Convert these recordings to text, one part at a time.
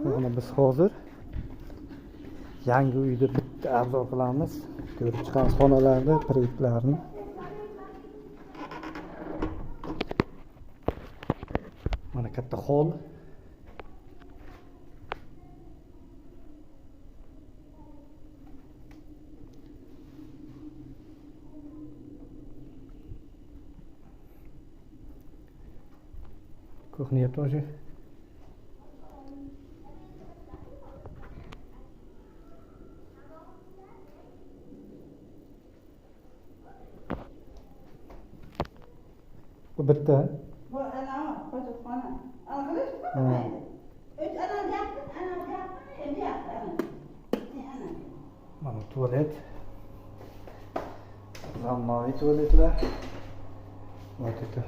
Mana biz hozir yangi uyda bitta obzor qilamiz. Ko'rib chiqamiz xonalarni, proyektlarni. Mana katta hol. Кухня тоже. Bu bitta. Bu ana hojatxona. Ana qilish mayli. Uch ana yoqdi, ana yoqdi, endi yoqdi ana. Ana. Mana tualet. Zamonaviy tualetlar. Вот это.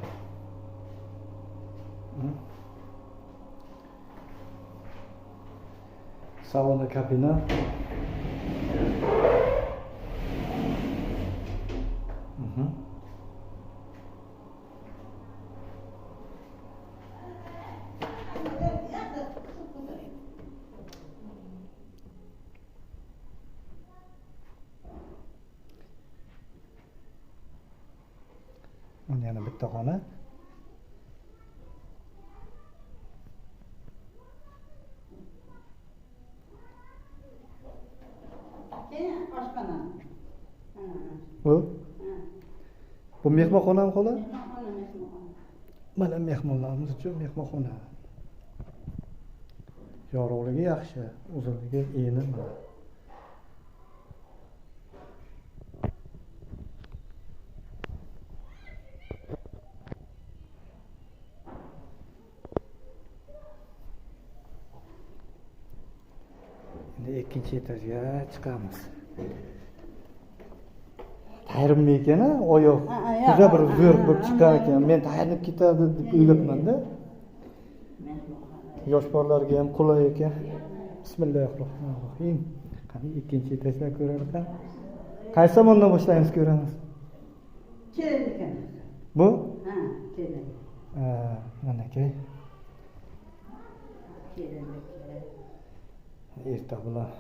Sauna kabina. Mana yana bitta xona. Bu? Bu mehmonxonami xola? Mehmonxona, mehmonxona. Mana mehmonlarimiz uchun mehmonxona. Yorug'ligi yaxshi, uzunligi eni mana. Endi ikkinchi etajga chiqamiz. Tayrimmi ekan a oyoq? Juda bir zo'r bo'lib chiqqan ekan. Men tayrinib ketadi deb o'ylabman-da. Yosh bolalarga ham qulay ekan. Bismillahirrohmanirrohim. Qani ikkinchi etajdan ko'raylik. Qaysi tomondan boshlaymiz ko'ramiz? Kelinniki. Bu? Ha, kelin. Ha, manaki. Kelinniki. Erta bilan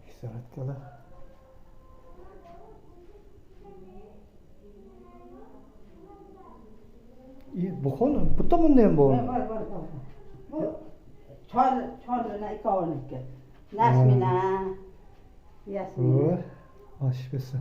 hisobotkalar. Bu xona bu tomonda ham bormi? Bor, bor, bor. Bu chol, chol bilan ikkoviniki. Nasmina, Yasmina. Osh bersin.